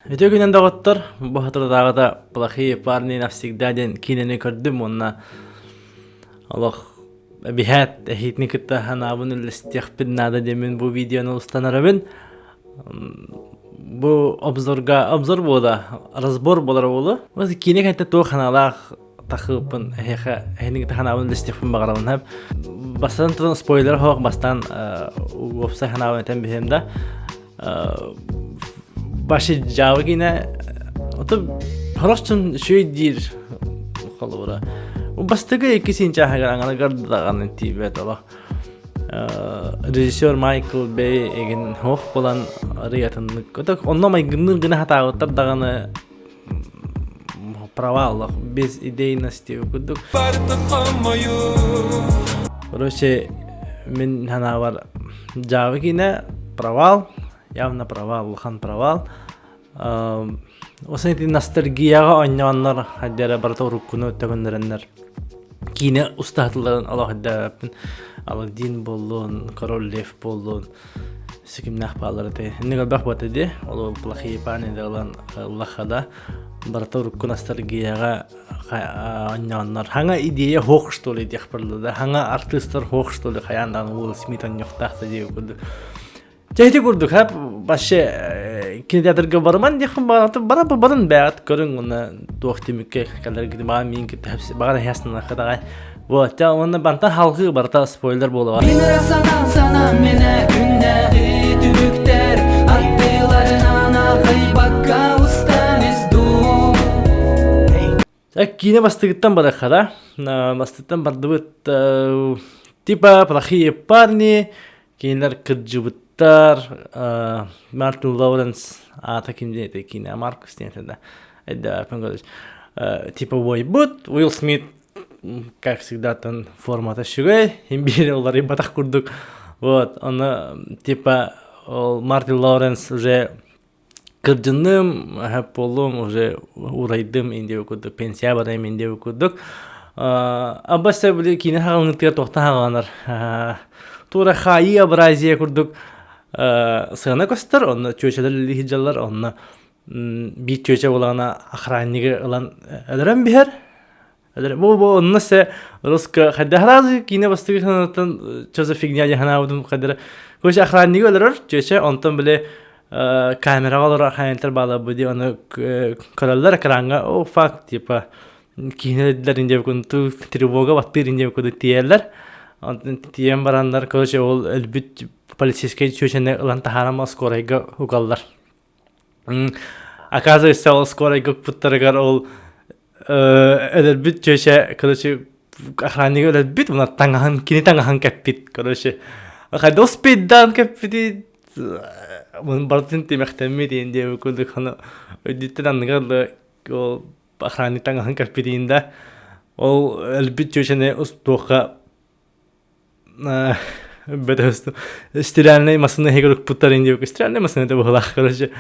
Үтүө күнүнэн доҕоттор, бу соторутааҕыта «Плохие парни навсегда» диэн киинэни көрдүм уонна олох эбиһээт эһиитини кытта санаабын үллэстиэхпин наада диэммин бу видеону устан эрэбин. Бу обзорга обзор буола, разбор буолар буолуо. Киинэ кэнтэ туох санаалаах тахыыппын эһиэхэ эһини кытта санаабын үллэстиэхпин баҕарабын. Бастатан туран спойлер суох бастаан уопсай санаабын этэн биһиэм да. Баши дьаабы киинэ ото хорох дьон үчүгэй диир холобура бастакы икки чааһыгар аҥарыгар даҕаны тиийбэт олох режиссер Майкл Бэй эгин суох буолан арыйатыннык онно майгынныыр гына хатаабыттар даҕаны провал без идейности курдук. Короче, мин санаабар дьаабы киинэ провал, явно провал, улахан провал. Осын ити ностальгияҕа оонньооннор хайдара барыта уруккуну төгүннэрэннэр киинэ устаатыларын олох өйдөөбөппүн. Аладдин буоллун, Король Лев буоллун, сикимнээх бааллар этэ. Инник элбэх буолта дии. Ол плохие парни ылан ыллахха да барыта урукку ностальгияҕа оонньооннор. Хаҥа идея суох что ли диэх да. Хаҥа артыыстар суох что ли хайаан даҕаны Уилл Смит оонньуохтаах да диэбит курдук. Дьэ ити курдук хэп вообще кинотеатрга барыман диэхпин баҕаратын бара барын бэҕэт көрүҥ уонна туох түмүккэ кэлэргит баҕар миин кытта баҕар эһэс наһаа Вот, дьэ уонна бантан халҕыы барыта спойлер буолуоҕа. Мин ыра санаам санаам мэнэ күннээҕи түбүктэр аттыларынан аахайбакка устан издуу. Киинэ бастыгыттан барыахха да. Бастыгыттан бардыбыт типа плохие парни, кинилэр кырдьыбыттар, Мартин Лоуренс аата ким диэн этэй киинэ Маркус диэн этэ да. Типа уойбут, Уилл Смит как всегда тон формата үчүгэй биир уларыйбатах курдук вот ону типа ол Мартин Лоуренс уже кырдьынным буоллум уже урайдым индиэ курдук пенсия барайым индиэ курдук аббаса били киинэ хаҕылыытыгар туохтан хаҕаланар туора хаайыы абразия курдук сыана көстөр онно чүөчэлэр үлэлии сылдьаллар онно биир чүөчэ буолаҕына охраннигы ылан өлөрөн биһэр Бу бу онно се русско хайда сразу киинэ бастакы санааттан что за фигня диэн санаабытым хайдара короче охраннигы өлөрөр чүөчэ онтон били камераҕа олорор охранниктар баалар бу дии ону көрөллөр экраҥҥа о факт типа киинэлэрин диэбит курдук тревога баттыыр диэбит курдук тиийэллэр онтон тиийэн бараннар короче ол өлбүт полицейскай чүөчэни ылан таһааран скорайга угаллар. Оказывается, ол скорайга укпуттарыгар ол өлөрбүт чүөчэ, короче, охраннига өлөрбүт, мына таҥаһын, кини таҥаһын кэппит, короче. Хайда успейдаан кэппити, барытын тимэхтэммит диэн диэбит курдук, аны өйдүттэн анныгар да ол охранник таҥаһын кэппитин да, ол өлбүт чүөчэни туохха Бөтөстүм. Стиральнай массыына иһигэр укпуттар диэбиккэ стиральнай массыына это быһыылаах короче.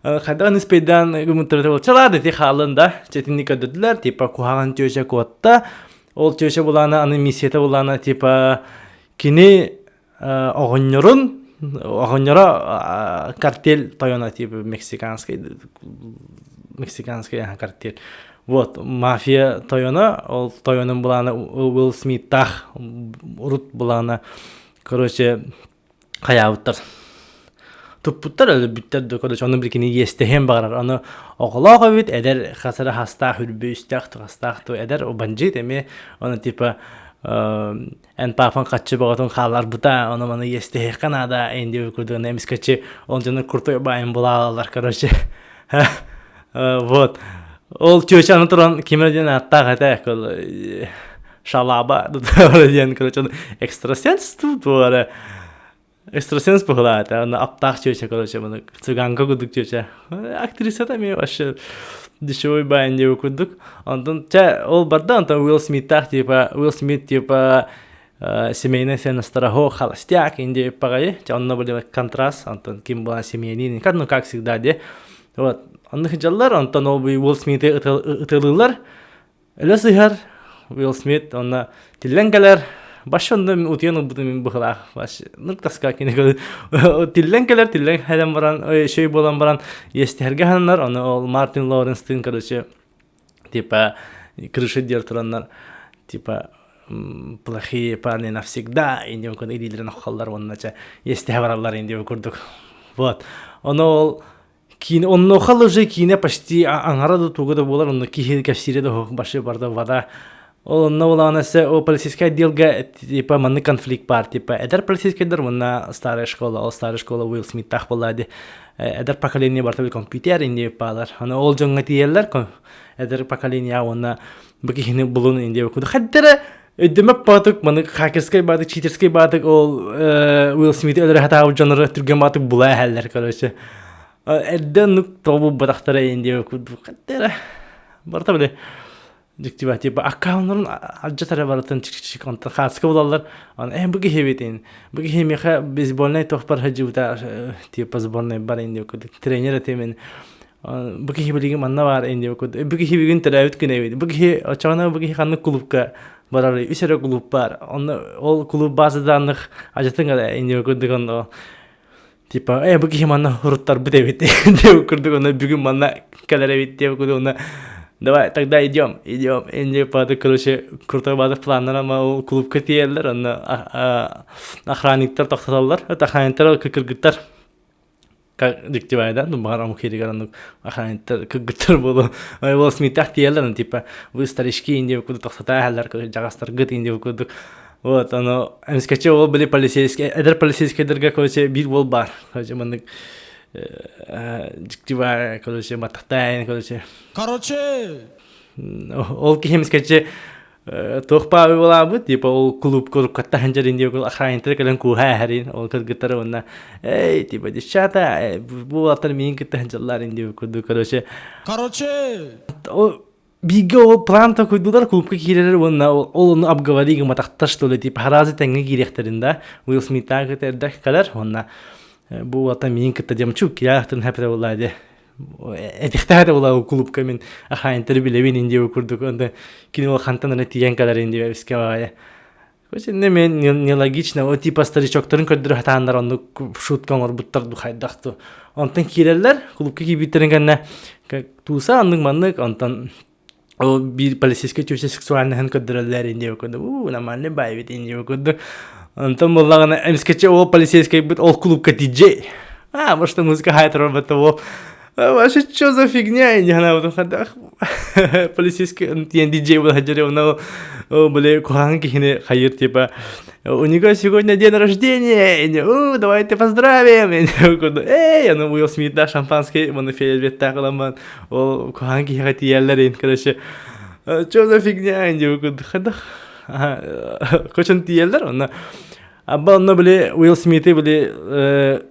Хайдах ниспейдаан гыммыттар это чалаа ити хаалын да чэтинни көрдөрдүлэр типа куһаҕан чүөчэ куотта ол чүөчэ булаана аны миссията булаана типа кини оҕонньорун оҕонньоро картель тойоно типа мексиканский мексиканский картель Вот, мафия тойоно, ол тойонун былаана Уилл Смиттаах урут былаана, короче, хайаабыттар. Туппуттар, өлөрбүттэр да, короче, ону бір кини иэстэһиэн баҕарар. Аны оҕолоох эбит, эдэр хасара хастаах, үрбү үстээх, хастаах ту эдэр бандьыыт эмиэ, оны типа эн папаҥ хаччы бөҕөтүн хаалларбыта, ону маны иэстэһиэххэ наада, инди курдук эмискэччи ол дьону крутой баайын булаалалар, короче. Вот. Ол чүөчэ аны туран ким эрэ диэн ааттаах этэ шалаба диэн короче экстрасенс туох эрэ экстрасенс быһылаа этэ аны аптаах чүөчэ короче маны цыганка курдук чүөчэ актрисата эмиэ вообще дешевой баайын диэбит курдук онтон чэ ол барда онтон Уилл Смиттаах типа Уилл Смит типа семейный ценностара холостяк инди паҕайы чэ онно были контраст онтон ким была семьянин ну как всегда де вот онно сылдьаллар онтон ол Уилл Смиты ытылыыллар өлө сыһар Уилл Смит онно тиллэн кэлэр. Башы онно утуйан ылбытым мин быһылаах. Баш нырк таска кини тиллэн кэлэр, тиллэн кэлэн баран, шөй буолан баран иэстэһэргэ хананар, ону ол Мартин Лоуренстыын, короче, типа крыша диэр тураннар, типа плохие парни навсегда инди курдук илиилэрин оххоллар уонна чэ иэстэһэ бараллар инди курдук. Вот. Ону ол киинэ оннуохал уже киинэ почти аҥара да туга да буолар онно киһи кэпсиирэ да башы барда вода ол онно буолаҕына се о полицейскай отделга типа маннык конфликт баар типа эдэр полицейскайдар уонна старая школа ол старая школа Уилл Смиттаах буолла ди эдэр поколение барта компьютер инди баалар аны ол дьоҥҥо тиийэллэр эдэр поколение уонна бу киһини булун инди хайдара өйдөмөк баатык маны хакерскай баатык читерскай баатык ол Уилл Смити өлөрө хатаабыт дьоннору түргэн баатык була эһэллэр короче эрдэ оннук тоҕо булбатахтара инди курдук хайдара барыта били дьиктибэ типа аккауннарын алдьатара барытын чик-чик онтон хааска булаллар он э бу киһи эбитин бу киһи миэхэ бейсбольнай тохпар сылдьыбыта типа сборной бар инди курдук тренер этимин бу киһи билигин манна баар инди курдук бу киһи бүгүн төрөөбүт күнэ эбит бу киһи оччоҕуна бу киһи ханнык кулуупка барар үс эрэ кулууп баар онно ол кулууп баазадаанных ажатын эрэ инди курдук онно типа э бу киһи манна уруттарбыт эбит диэбит курдук онно бүгүн манна кэлэр эбит диэбит курдук онно давай тогда идем идем инди баады короче крутой баады планнар ама ол клубка тиийэллэр онно охранниктар тохтотоллор охранниктар кыргыттар дьиктибай да ну баҕар омук иһигэр оннук охранниктар кыргыттар буолуо ол смитах тиийэллэр типа вы старички инди курдук тохтотааһаллар дьаҕастаргыт инди курдук вот оно эмискэччи ол били полицейский эдэр полицейскайдарга короче биир уол баар короче маннык дьиктибай короче матахтаайын короче Короче, ол киһи эмискэччи туох баабы буолаабыт типа ол клубка уруккатта сылдьар диэбит охранниктар кэлэн кууһа эһэрин ол кыргыттары уонна эй типа девчата бу уолаттар миигин кытта сылдьаллар диэбит курдук короче Короче, бииргэ ол план такойдулар клубка киирэрэр уонна ол ону обговори гыматахтар что ли типа хараазы тэҥҥэ киириэхтэрин да Уилл Смиттаах кытта эрдэ кэлэр уонна бу уолаттар миигин кытта диэм чук кирэхтин хэпрэ буолла ди этихтээх була клубка мин ахаайынтары билэбин индиэ курдук онто кини ол хантан эрэ тиийэн кэлэр индиэ эбискэ баҕайы Короче, мен нелогично о типа старичоктарын көрдөрө сатааннар оннук шутка оҥорбуттар ду хайдах ту онтон киирэллэр клубка киирбиттэрин кэннэ тууса оннук маннык онтон ол биир полицейскай чүөчэ сексуальноһын көрдөрөллөр индиэ курдук уу нормальный баайбит индиэ курдук онтон буоллаҕына эмискэччи ол полицейскайбыт ол клубка диджей а может музыка хай турар ол вообще что за фигня не знаю полицейский тиэн диджей була сылдьар уонна били куһаҕан киһини хайыр типа у него сегодня день рождения у давайте поздравим эй аны Уилл Смит да шампанский маны фейерверктээх ыламман ол куһаҕан киһиэхэ тиийэллэр короче что за фигня хайдах кочон тиийэллэр онно Абба онно били Уилл Смиты били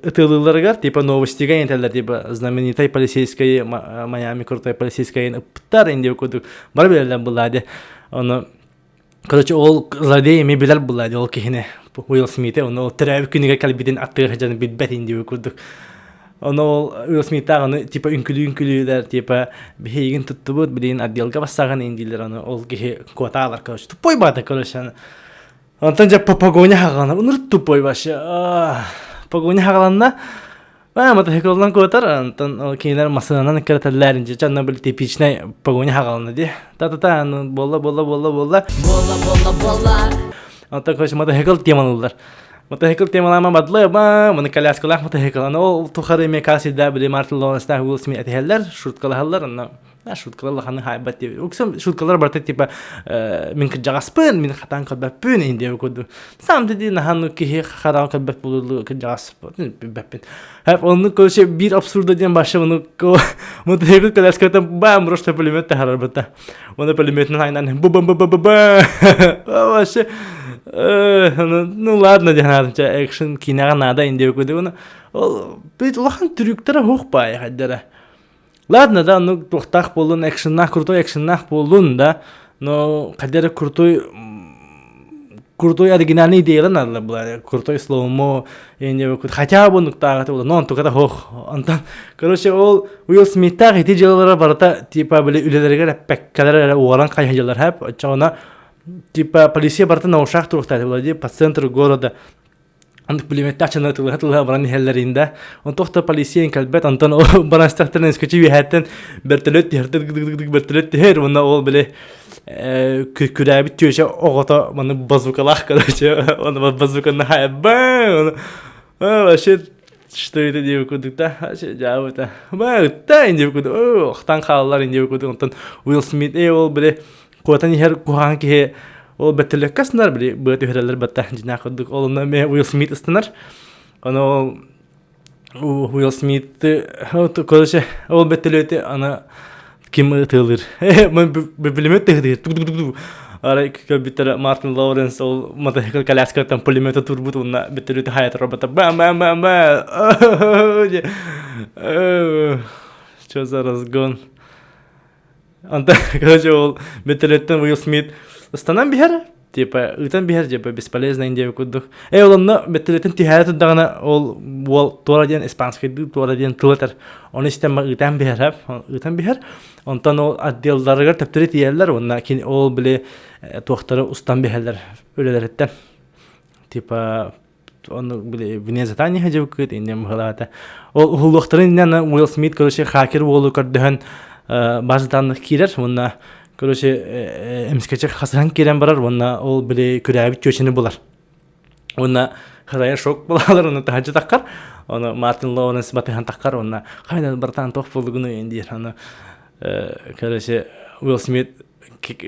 ытыалыылларыгар типа новостига этэллэр типа знаменитай полицейский Майами крутой полицейский ыппыттар инди курдук бары билэллэр булла ди ону короче ол злодей эми билэр булла ди ол киһини Уилл Смиты ону ол төрөөбүт күнүгэр кэлбитин аттыгар сылдьан билбэт инди курдук ону ол Уилл Смиттаах ону типа үҥкүлүү үҥкүлүүлэр типа биһигин туттубут билигин отделга бассаҕын индилер ону ол киһи куотаалар короче тупой баата короче Онтон дьэ погоня хаҕаланар. Унур тупой вообще. Погоня хаҕаланна. Аа, мотоциклынан куотар, онтон кинилэр массыынанан кирэтэллэр дьэ чанна били типичный погоня хаҕаланна дии. Та-та-та, буолла, буолла, буолла, буолла. Буолла, буолла, буолла. Онтон короче мотоцикл темалыыллар. Мотоцикл темалаама бадлы ба, маны коляскалаах мотоцикл. Аны ол тухары эмиэ кассида били Мартин Лоуренстаах Уилл Смит этиһэллэр, шуткалаһаллар, онно шуткалар улаханнык хаайбат диэбит. Уксам шуткалар барыта типа мин кырдьаҕаспын, мин хатаан көрбөппүн иһин диэбит курдук. Сам дии наһаа киһи хараҕын көрбөт буолуу кырдьаҕаспын билбэппин. Оннук короче биир абсурда диэн баша ону мотоцикл коляскаттан бам просто пулемет таһарарбыта. Оны пулеметинэн айнан бу бу бу бу бу вообще ну ладно диэн экшн киинэҕэ наада ин диэбит курдук. Ол бит улахан трюктара хух баай хайдара. Ладно, да, ну туохтаах буоллун, экшеннаах, крутой экшеннаах буоллун, да, но хайда эрэ крутой крутой оригинальный идеялар наадалар буолар. Крутой слоумо, хотя бы оннуктааҕыта буолар, но онтуката суох. Онтон, короче, ол Уилл Смиттаах ити дьыалалара барыта типа били үлэлэригэр эппэккэлэр эрэ уоран хайа дьыллар хэп, оччоҕуна Типа полиция барыта на ушах туруохтаах влади по центру города. Оннук пулеметтээх чанар тылыһа тылыһа баран иһэллэрин да. Онтох да полиция кэлбэт, онтон ол баран истэхтэринэ искочи үөһээттэн бөртөлөт түһэр, дык-дык-дык бөртөлөт түһэр, уонна ол били күрээбит түөчэ оҕото маны базукалаах короче, оны базуканы хайбан, вообще что это диэбит курдук да вообще дьаабыта ба ытта диэбит курдук охтан хааллар диэбит курдук онтон Уилл Смит э ол били куотан иһэр куһаҕан киһи ол бөттөлөккө астынар били быа түһэрэллэр батта дьиҥнээх курдук ол онно эмиэ Уилл Смит ыстанар ону ол Уилл Смит короче ол бөттөлөтү аны ким ытыалыыр пулемет тыһытыыр арай көрбүттэрэ Мартин Лоуренс ол мотоцикл коляскаттан пулемета турбут уонна бөттөлөтү хайатар бата бам бам бам бам что за разгон Онтон, короче, ол бөтөлөттөн Уилл Смит ыстанан биһэр, типа ыытан биһэр, типа бесполезно диэбит курдук. Э, ол онно бөтөлөтүн түһээри турдаҕына, ол уол туора диэн испанскайдыы туора диэн тыл этэр. Ону истэн ыытан биһэр, ыытан биһэр. Онтон ол отделларыгар төптөрү тиийэллэр уонна кини ол били туохтары устан биһэллэр үлэлэриттэн. Типа Ону били вне задания сылдьыбыккыт иннем быһалаата. Ол уһуллуохтарын иннинэ Уилл Смит короче хакер уолу көрдөһөн база данных киирэр уонна короче эмискэчи хасыһан киирэн барар уонна ол били күрээбит чүөчэни булар. Уонна харайа шок булалар уонна таһырдьа таххар. Ону Мартин Лоуренс батыһан таххар уонна хайда братан туох буоллугуну диир. Аны короче Уилл Смит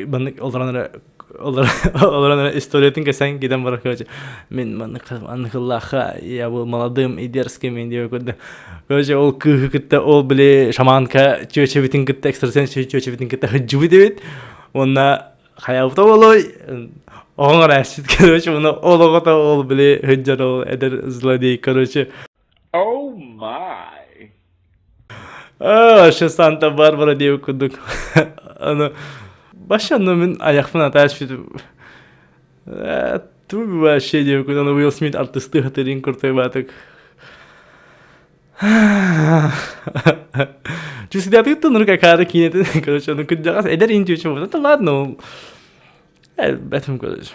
маннык олорон эрэ олорон эрэ историятын кэсэн киирэн барар короче мин маннык анныхыллаахха я был молодым и дерзким диэбит курдук короче ол кыыһы кытта ол били шаманка чүөчэбитин кытта экстрасенс чүөчэбитин кытта сылдьыбыт эбит уонна хайаабыта буолуой оҕоҥ эрээсчит короче уонна ол оҕото ол били сылдьар ол эдэр злодей короче Oh my. Аа, вообще Санта-Барбара диэбит курдук. Аны вообще ну мин айахпын атаачпыт ту вообще диэбит курдук аны Уилл Смит артыстыы хатырын куртай баатык. Чувствует ну какая кинетин, короче, ну кырдьаҕас эдэр интүүчү вот это ладно, ол бэтим короче.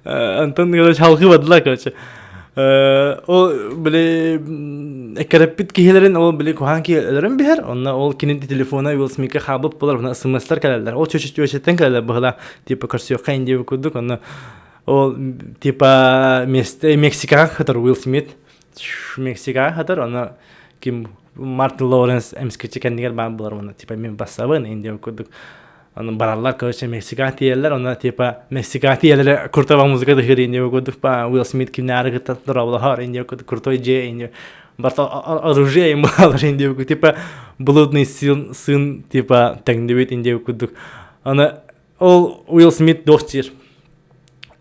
Антон короче халҕыы бардылар короче ол били эккирэппит киһилэрин ол били куһаҕан киһи өлөрөн биһэр онно ол кини телефона Уилл Смикка хаалбыт буолар уонна смстар кэлэллэр ол чүөчэттэн кэлэллэр быһыылаах типа көрсүөххэ ин диэбит курдук онно ол типа место Мексикаҕа сытар Уилл Смит Мексикаҕа сытар онно ким Мартин Лоуренс эмискэччи кэннигэр баар буолар уонна типа мин бассабын индия курдук Аны бараллар короче Мексикаҕа тиийэллэр онно типа Мексикаҕа тиийэллэрэ куртова музыка тыһыыр индия курдук па Уилл Смит кимнээри кытта дорооболоһор индия курдук крутой дьиэ индия барта оружие им баалар индия курдук типа блудный сын сын типа тэҥнибит индия курдук аны ол Уилл Смит туох диир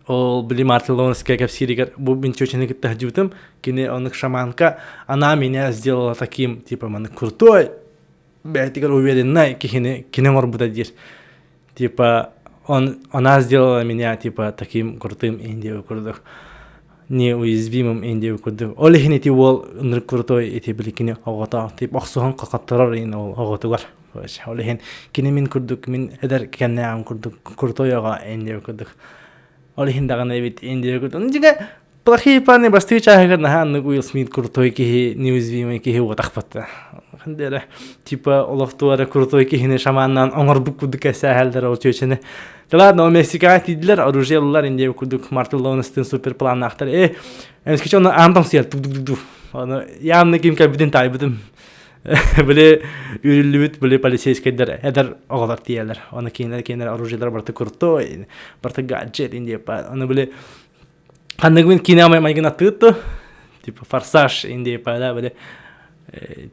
ол били Мартин Лоуренска кэпсииригэр бу мин чүөчэни кытта сылдьыбытым кини оннук шаманка она меня сделала таким типа маннык крутой бэйэтигэр увереннай киһини кини оҥорбута диир типа он она сделала меня типа таким крутым индия курдук неуязвимым индия курдук ол иһин ити уол ынырык крутой ити били кини оҕото тип охсуһан хахаттарар ин ол оҕотугар ол иһин кини мин курдук мин эдэр кэмнээҕим курдук крутой оҕо индия курдук ол иһин даҕаны эбит индия курдук дьиҥэ Плохие парни бастыы чааһыгар наһаа аннык Уилл Смит крутой киһи, неуязвимый киһи уотахпат. Хандера типа олохтуара крутой киһини шаманнаан оҥорбут курдук кэсээһэллэр ол чүөчэни. Да ладно, ол Мексикаҕа тиийдилэр, оружие ыллар индия курдук Мартин Лоунестын супер планнаахтар. Э, эмискэчи ону аан тоҥсуйар тук-тук-тук. Ону явно ким кэлбитин таайбытым. Били үүрүллүбүт били полицейскайдар эдэр оҕолор тиийэллэр. Ону кинилэр кинилэр оружиелара барыта крутой, барыта гаджет индия. Ону били Ханныгын киинэ майгынаттыыт ту типа форсаж инди да били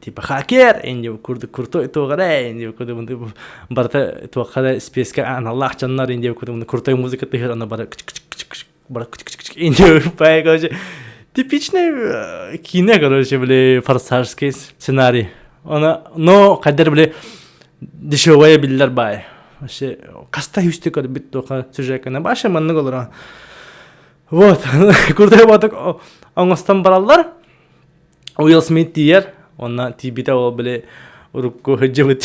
типа хакер инди курдук крутой туоҕара инди курдук барыта туохха да спиэскэ аналлаах дьоннор инди курдук крутой музыка тыһыр аны бары бары инди короче типичный киинэ короче били форсажский сценарий она но хайдар били дешевая биллэр баай вообще хаста үстэ көрбүт туоха сюжеканы баша маннык олорон вот курдай батык оҥостон бараллар Уилл Смит тиийэр. Онно тиийбитэ ол били урукку сылдьыбыт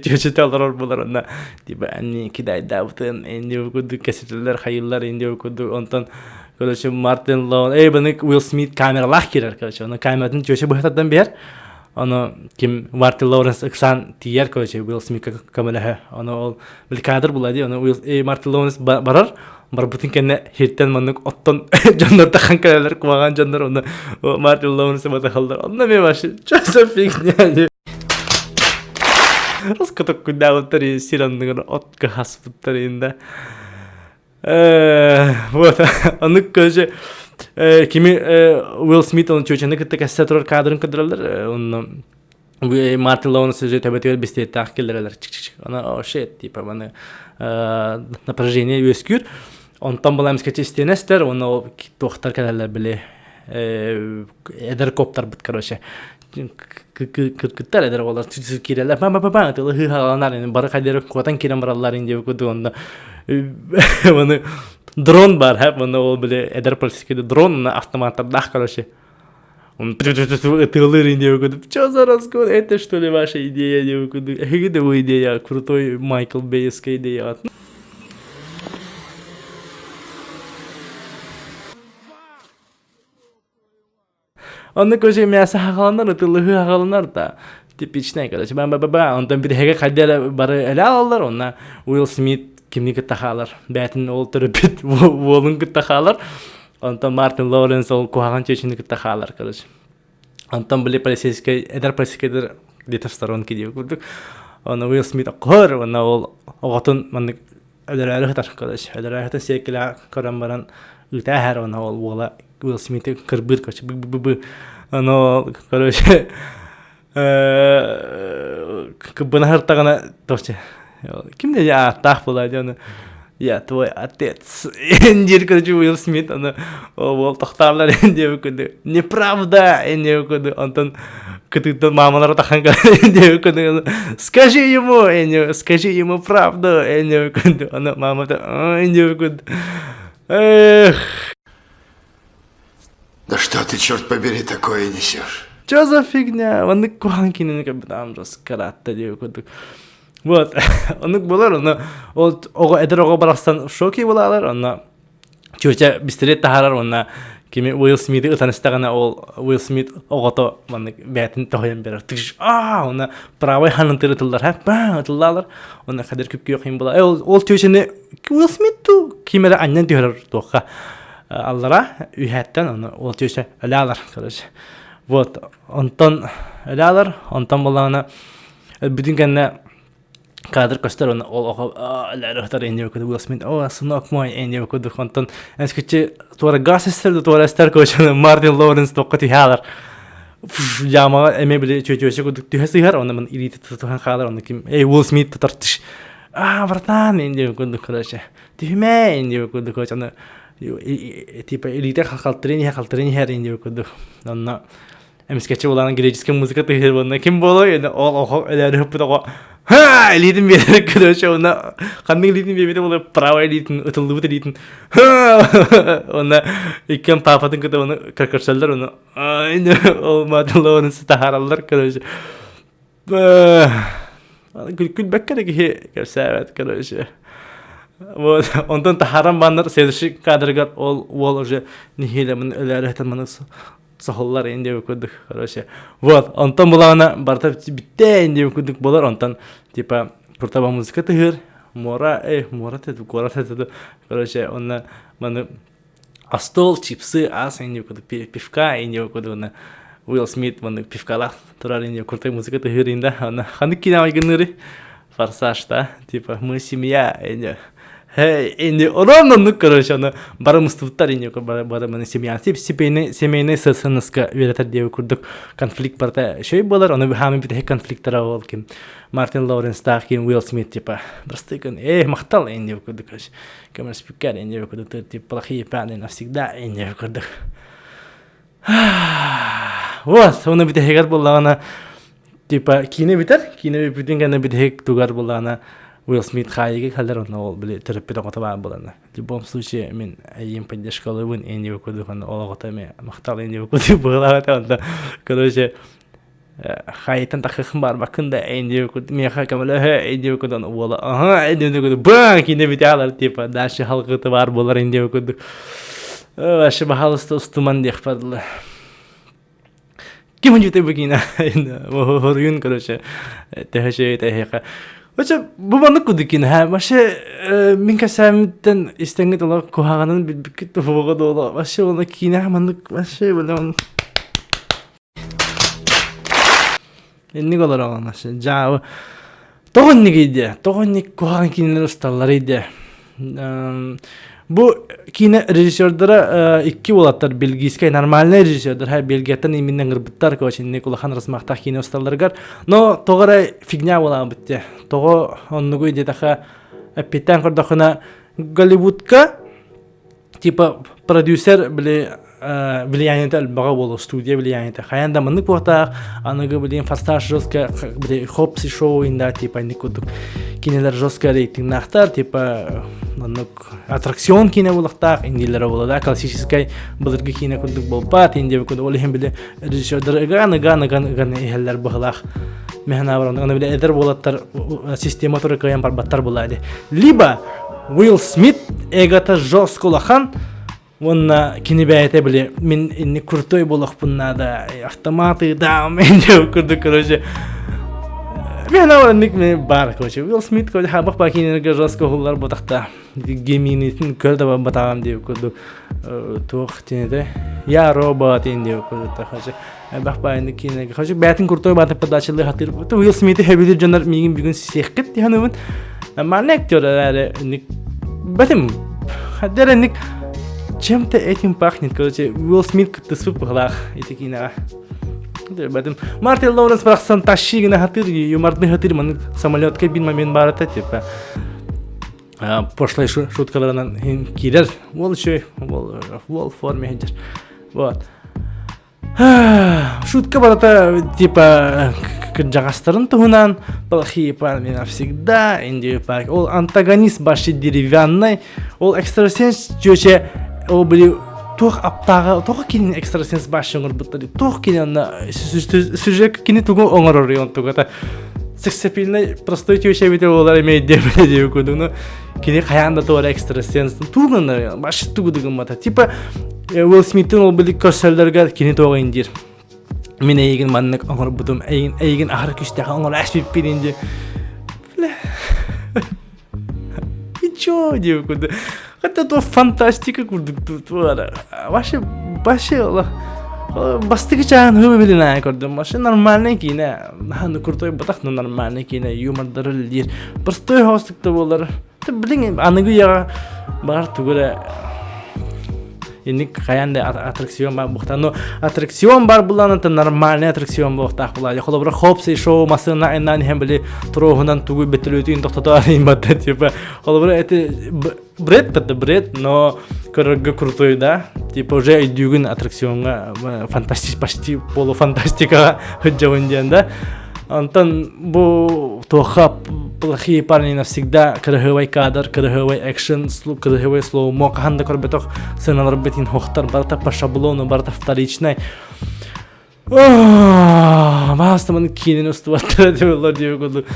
чүөчэтэ олорор буолар онно типа они кидайдаабытын инди курдук кэситэллэр хайыыллар инди курдук онтон короче Мартин Лоун эй баны Уилл Смит камералаах киирэр короче ону камератын чүөчэ быһататтан биэр ону ким Мартин Лоуренс ыксаан тиийэр короче Уилл Смитка көмөлөһө ону ол били кадр була дии ону Уилл Мартин Лоуренс барар барбытын кэннэ хиртэн маннык оттон дьоннор тахан кэлэлэр кумаҕан дьоннор онно Мартин Лоуренс батахаллар онно мен вообще что за фигня Раскотоккудаабыттар сир анныгар от кыһаспыттар инда вот оннук короче кими Уилл Смит оны чүөчэни кытта кэссе турар кадрын көрдөрөллөр онно Мартин Лоуренс уже төбөтүгэр бистиэттээх киллэрэлэр ана shit типа маны напряжение үөскүүр онтон была эмискэ истиэнэстэр уонна ол туохтар кэлэллэр били эдэр коптарбыт короче кыргыттар эдэр оҕолор киирэллэр па па па тылы хыыһаланар бары хайдары куотан киирэн бараллар диэбит курдук онно маны дрон бар хэп онно ол били эдэр полицейский дрон автоматтардаах короче Он ытыалыыр диэбит Что за разгон? Это что ли ваша идея диэбит Эһиги да бу идея крутой Майкл Бейская идея. Онно короче мясо хаҕаланар, ытылыһыы хаҕаланар да типичный короче ба ба ба онтон бириһэгэ хайда эрэ бары элэ алаллар онно Уилл Смит кимни кытта хаалар бээтин ол төрөппүт уолун кытта хаалар Онтон Мартин Лоуренс ол куһаҕан чүөчүнү кытта хаалар, короче. Онтон били полицейскай, эдэр полицейскайдар где-то в сторонке диэбит курдук. Оны Уилл Смит көр, уонна ол оҕотун маннык өлөрөөрү сытар, короче. Өлөрөөрү сытар сиэркилэҕэ көрөн баран ыыта эһэр, уонна ол уола Уилл Смити кырбыыр, короче, бы-бы-бы. Ону, короче, кыбына сыртаҕына короче ким да ааттаах буолаа дии ону я твой отец диир короче Уилл Смит аны ол тохтааллар диэбит курдук неправда диэбит курдук онтон кытыыттан маамалара тахан диэбит курдук скажи ему скажи ему правду диэбит курдук аны маамата диэбит курдук эх Да что ты, черт побери, такое несешь? Что за фигня? Оннук куһаҕан кинини көрбүт просто каратта диэбит курдук. Вот. Оннук буолар, онно ол оҕо эдэр оҕо барахсан в шоке буолалар, онно чүөчэ бистерет таһаарар уонна кими Уилл Смиты ытан истэҕинэ ол Уилл Смит оҕото маннык бэйэтин тоһуйан берер. Тыш аа уонна правай ханын тырытыллар, ха баа ытыллаалар. Уонна хадыр күп-күөх иһин була. Ол ол чүөчэни Уилл Смит ту ким эрэ анньан түһэрэр туохха аллара үһээттэн ону ол түөсэ өлөалар короче вот онтон өлөалар онтон буоллаҕына өлбүтүн кэннэ кадр көстөр оны ол оҕо өлөөрү инде курдук Уилл Смит о сынок мой инде курдук онтон эскичи туора газ эстер туора эстер короче Мартин Лоуренс тоққа түһэ ямаҕа эмиэ били чүөчүөсэ курдук түһэ сыһар онно мин илиитэ тутуһан хаалар онно ким эй Уилл Смит тутар тыш а братан инде курдук короче түһүмэ инде курдук аны типа илиитэ халтырын иһэ халтырын иһэр инде курдук онно эмискэччи булаан греческий музыка тыһыр буолна ким буолуой ол оҕо өлөөрү ыппыт оҕо ха илиитин биэрэр короче онно ханнык илиитин биэрбитэ буолуой правай илиитин ытыллыбыт илиитин онно иккиэн папатын кытта ону көрсөллөр ону ол маатыллабын таһаараллар короче Күлбэккэ да киһи кэпсээбэт, короче. Вот, онтон таһааран баннар следующий кадрыгар ол уол уже нэһиилэ мын өлөөрү сытан маны соһуллар ин диэбит курдук, короче. Вот, онтон булаҕына барыта бүттэ ин диэбит курдук буолар, онтон типа куртаба музыка тыһыыр, муора, эй, муора тету, куорат тету, короче, онно маны остуол, чипсы, ас инде курдук пивка инде курдук Уилл Смит маннык пивкалаах турар инде куртай музыка тыһыыр да аны ханнык киинэ майгынныырый форсаж да типа мы семья инде Hey, инде онон оннук короче аны бары мустубуттар инде бары маны семья семейный семейный сыыныска үөрэтэр диэби курдук конфликт барыта шөй буолар ону хаамын бүтэһик конфликттара ол ким Мартин Лоуренстаах ким Уилл Смит типа просты эй махтал инде курдук Көмөлөспүккэр инде курдук типа плохие планы навсегда инде курдук. Вот, оны бүтэһигэр буоллаҕына типа киинэ бүтэр, киинэ бүтүн кэннэ бүтэһик тугар буоллаҕына Уилл Смит хаайыга кэлэр онно ол били төрөппүт оҕото баар буолана. В любом случае мин эйиин поддержкалыыбын инде курдук онно ол оҕото эмиэ махтал инде курдук быһылаабата онно короче. Хайытан тахыхын барбаккын да эйин курдук миэхэ көмөлөһө эйин курдук уола аха эйин курдук баа киинэ бүтээлэр типа дальше халгыты бар болар эйин курдук вообще баһалыста устуман диэх бардылар ким үтэ бу киинэ хоруйун короче төһө тэһиэхэ Вообще, бу маннык курдук киинэ вообще мин кэсээмиттэн истэҥҥит олох куһаҕанын билбиккит туһуга дуола вообще оны киинэ маннык вообще бля Инник олороҕун вообще дьаабы тоҕо инник идея тоҕо инник куһаҕан киинэлэр усталлар идея бу киинэ режиссердара икки уолаттар бельгийскэй нормальный режиссердар ха Бельгияттан именно ыҥырбыттар короче инник улахан размахтаах киинэ усталларыгар но тоҕо эрэ фигня буолаабыт дии тоҕо оннугуй диэтэхэ эппиэттээн көрдөххүнэ Голливудка типа продюсер били влияниета элбэҕэ буолуо студия влияниета хайаан да маннык буолтаах аныгы билин форсаж жестко били хопс и шоу инда типа инник курдук кинилэр жестко рейтингнаахтар типа маннык аттракцион киинэ буолуохтаах индиилэрэ буола да классическай былыргы киинэ курдук буолбат индия курдук ол иһин били режиссердар ыган ыган ыган ыган иһэллэр быһылаах механабар аны били эдэр буолаттар система туры кыайан барбаттар була либо Уилл Смит эгота жестко улахан уонна кини бэйэтэ били мин инник крутой буолуохпун наада автоматы даам курдук короче мен инник мен бар короче Уилл Смит короче хабах ба кинилерге жестко уһуллар ботахта геминитин көр да батаҕам диэбит курдук туох тинете я робот диэбит курдук короче элбэх баайны киинэгэ короче бэйэтин крутой бааты подачалыы хатыр Уилл Смити хэбилир дьоннор миигин бүгүн сиэххит диһаныбын нормальный актер эрээри инник бэтим хаддер инник чем-то этим пахнет короче Уилл Смит кыттыспыт быһылаах ити киинэҕэ бэтим Мартин Лоуренс барахсан тащи гына хатыр юмордны хатыр маннык самолетка бин момент барата типа пошлай шуткаларынан киирэр уол үчүгэй уол форме сылдьар вот Шутка барыта типа кырдьаҕастарын туһунан плохие парни навсегда Индию парк ол антагонист вообще деревянный ол экстрасенс чүөчэ ол били туох аптааҕа тоҕо кини экстрасенс башчы оҥорбуттар туох кини онно сюжет кини тугу оҥорор онтугата сексапильный простой чүөчэ эбитэ буолар эмиэ диэбитэ диэбит курдук ну кини хайаан да туора экстрасенс тугу башчы тугу гыммата типа Уилл Смиттин ол били көрсөллөргөр кини туох диир мин эйигин маннык оҥорбутум эйигин эйигин аһара күстээх оҥоро эспиппин диир бля и чё диэбит курдук хотя то фантастика курдук туора вообще вообще бастакы чаан хыбы билин көрдүм вообще нормальный киинэ наһаа крутой батах но нормальный киинэ юмордары диир простой хоостук да буолар Блин, аныгы үйэҕэ баар тугу эрэ инник хайаан да аттракцион бар буохта. Но аттракцион бар булан это нормальный аттракцион буохтаах була. Холобура Хопс и шоу массыына айнаан иһэн били туруоһунан тугу бөтөлүөтүн тохтото арыйбатта типа холобура это бред это бред, но көрөргө крутой да. Типа уже өйдүүгүн аттракционга фантастик почти полуфантастикаға сылдьабын диэн да. Онтон бу туохха плохие парни навсегда кырыһыабай кадр, кырыһыабай экшен, кырыһыабай слоумо хаһан да көрбөтөх сыаналарбыт иһин хохтар барыта по шаблону, барыта вторичный. Маастаманы киинин устубаттара диэллэр диэбит курдук.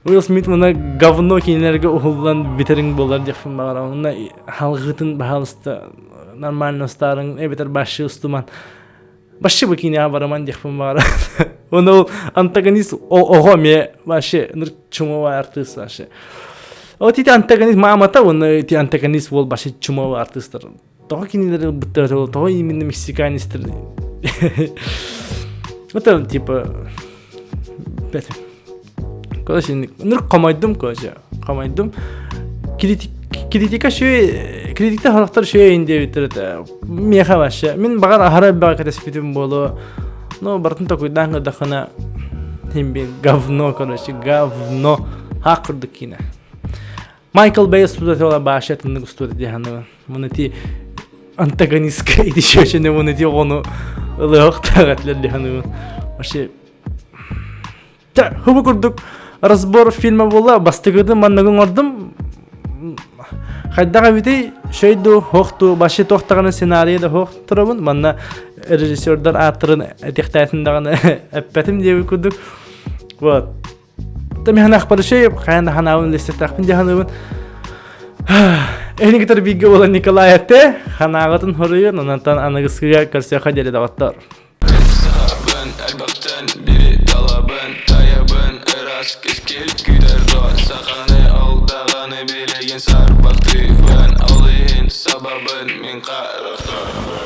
Уилл Смит мына говно киинэлэргэ уһуллан бүтэриҥ буолар диэхпин баҕарабын. Уонна халҕытын баһаалыста нормально устаарыҥ эбэтэр башшы устуман. Вообще бу киинэҕэ бараман диэхпин баҕара. Уонна ол антагонист оҕо эмиэ вообще чумовой артыыс вообще. Вот ити антагонист маамата уонна ити антагонист уол вообще чумовой артыыстар. Тоҕо кинилэри ылбыттар тоҕо именно мексиканецтэр Это типа Короче, ныр хомойдум, короче, хомойдум. Критик критика шөй критикте халахтар шөй диэбиттэр этэ. Миэхэ вообще. Мин баҕар аһара элбэҕи кэтэспитим буолуо. Но барытын токуйдаан көрдөххүнэ химби говно, короче, говно. Хаах курдук киинэ. Майкл Бэй устудата баша тыннык устута диэханы. Муну ти антагонистка ити шөчөне муну ти оҕону ылыахтаах этилэр диэханы. Вообще Хубу курдук разбор фильма буолла. Бастыгыды манныгын оҥордум. Хайдах эбитий, шөй дуу, хоох дуу, вообще туох даҕаны сценарийа да хоох турабын. Манна режиссердар ааттарын этиэхтээтин даҕаны эппэтим диэбит курдук. Вот. Мин барышей, хайан да ханаабын листетахпын дьаһаныбын. Эһини кытары бииргэ буолан Николай этте, ханааҕытын хоруйун, онтон аныгыскыга көрсүөххэ диэри доҕоттор. Сахабын элбэхтэн бири талабын Тайабын ырас кэскил күүтэр Саханы ол даҕаны билигин сарбахтыыбын Ол иһин сабабын мин харахтарбын.